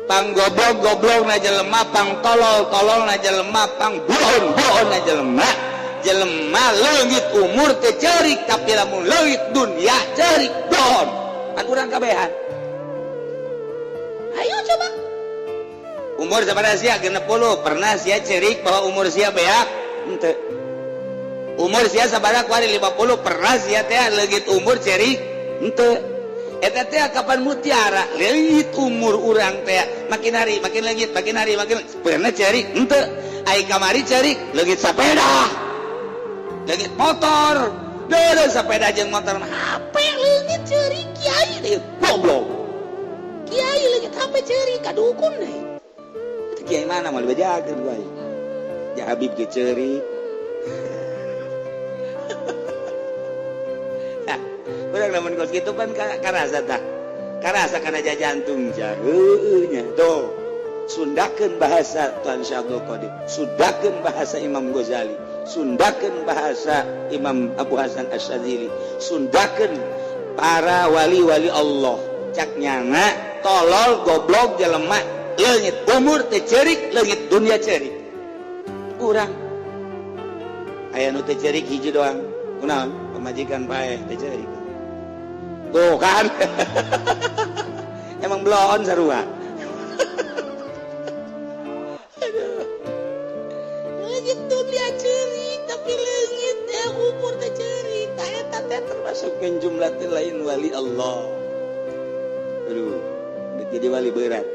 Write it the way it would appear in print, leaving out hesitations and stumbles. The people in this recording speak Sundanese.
Pang goblok goblok na jelema, pang tolol tolol na jelema, pang bohon bohon na jelema. Jelema leungit umur teh ceurik, tapi lamun leungit dunia ceurik bohon. Pan urang kabehan. Ayo coba. Umur sabaraha sia? 60. Pernah sia ceurik bahwa umur sia beak? Henteu. Umur sia sabaraha kuari? 50. Pernah sia teh leungit umur ceurik? Henteu. Eta teh kapan mutiara leungit umur urang teh makin hari makin leungit, makin hari makin pernah ceurik? Henteu. Ai kamari ceurik leungit sepeda, leungit motor. Deuleu sepeda jeung motor mah HP leungit ceurik kiai deui goblok. Kiai leungit HP ceurik ka dukun deui. Itu kiai mana mau dibejakeun ku aing? Ya Habib ge ceurik. Urang lamun kos kitu pan karasa tah. Karasa kana jantung sia. Heueuh nya. Tuh. Sundakeun bahasa Tuan Syekh Abdul Qadir, sundakeun bahasa Imam Ghazali, sundakeun bahasa Imam Abu Hasan Asy-Syadzili, sundakeun para wali-wali Allah. Cak nyana tolol goblok jelema leungit umur teh ceurik, leungit dunia ceurik. Urang aya nu teh ceurik hiji doang. Kunaon? Pamajikan paeh teh ceurik. Tuh kan. Emang belon sarua. Aduh. Leungit dunia ceurik tapi leungit umur teh ceurik. Tah eta teh termasuk jumlah teh lain wali Allah. Aduh, jadi wali berat.